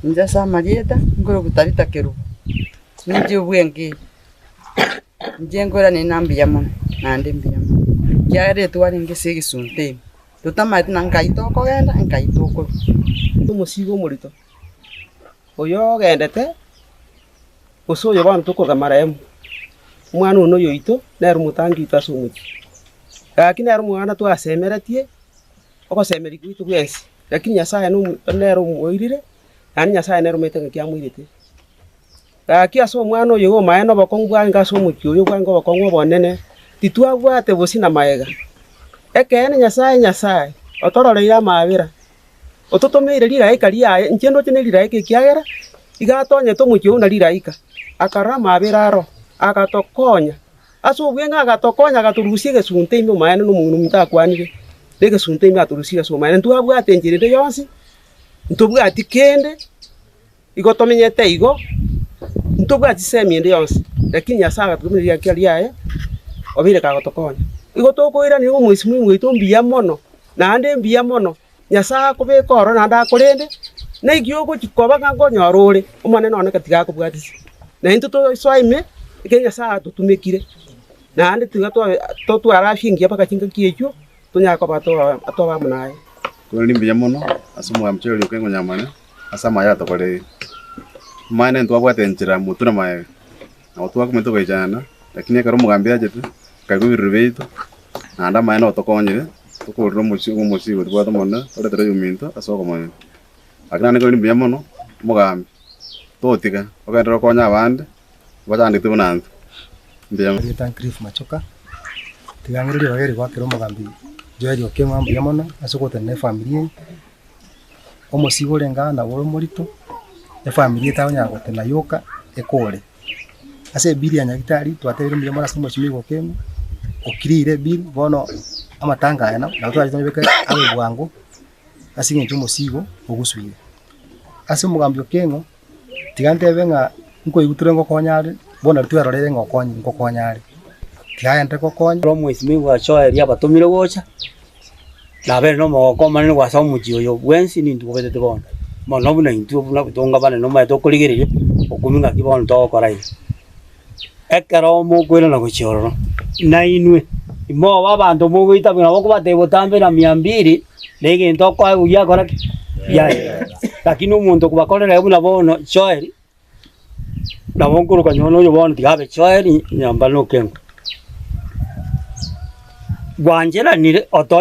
Inche ase amarieta nkorokwa Tabitha Kerubo, ninche obwenge eye. Inche nkoirania ng'a mbuya mono, naende mbuya mono, ekiagera etwarenge ase egesunte ime, totamanyeti na nkai tokogenda, nkai tokorwa. Omosigo omorito, oyo ogendete, gose oyo bono tokoroka marehemu, omwana one oyo oito, nere omotangi oito ase omochie. Gaki nere omwana twasemeretie, ogosemeria gwaito gwensi, lakini Nyasaye nomo nere omoirire, naende Nyasaye nere omanyete ng'aki amoirete. Gaki ase omwana oyo iga omaene obokong'u bwarenge ase omochie oyo bwarenge obokong'u obonene, titwabwate bosio na magega. Ekeene Nyasaye Nyasaye, otororeire amaabera, ototomeire rilaika riaye, inche ndoche ne rilaika ekiagera iga atonyete omochie oyio buna rilaika, akarora amaabera aro, agatokonya. Ase obweng'e agatokonya agatorusia egesunte ime omaene na omong'ina ominto akwanire, na egesunte ime atorusirie ase omaene. Ntwabwate enchera ende yonsi, ntobwati kende. Igo tomenyete igo, ntobwati semi ende yonsi, lakini Nyasae agatotomera riakia riaye, obeire kagotokonya. Igo tokoirania ng'a omoisimwa oito mbuya mono, naende mbuya mono, Nyasae akobeke ororo naende akorende, na eki ogochi koba ng'a nkonyora ore, Omonene one tiga akobwatisia. Na intwe tosoa ime, ekero Nyasae atotumekire, naende tiga twa totware afya engiya mpaka chingaki echio, tonyare koba toba toba amo naye. Korende mbuya mono ase omogambi Joel Okengo Nyamane. Ase amaya atokoreire. Omanyete ntwabwate enchera motwe na magega, nabo twakumete goichana, lakini ekero omogambi achete, akaigwa ebirero biaito, naende amaene otokonyire, tokorire omochie omosigo tobwate omonene, toretere oyominto ase okomonyene. Lakini naende nkorende mbuya mono, omogambi, totiga, ogenderere okonye abande, bachandete buna intwe, mbuya mono. Erieta Cliff Machoka, tiga ng'ire ribaga eri goakera omogambi Joel Okeng'o mbuya mono ase ogotenena efamiri eye. Omosigo orenge aa nabo ore omorito, efamiri etagonyara gotena yoka ekore. Ase ebill ya nyagetari twatebire mbuya mono ase omochie Okeng'o, okirire ebill bono amatanga aya nabo twarachete tobeke abe bwango ase eng'encho omosigo ogosuire. Ase omogambi Okeng'o, tiga ntebe ng'a nkoigwa tore ngokonya are, bono nario twerorere ng'a okonye ngokonya are, tiga agenderere gokonya. Ekero omwesimigwa Joel abatomire gocha, Nabere nomogoko omonene goasa omochie oyo bwensi nintwe kobetete bono, mono buna intwe buna tonga banene omanyete okorigereria okumia ng'aki bono togokora iga. Ekero mokoirana gochia ororo, nainwe imobe abanto mogoita buna nabo okobatebia botambe na mia mbiri, na egento okoegwa giakora ki? Giaera. Lakini omonto okobakorera buna bono Joel, Nabo nkoroka nyowe oyo bono tiga abe Joel nyomba nokeng'u. Gwancheranire otoe.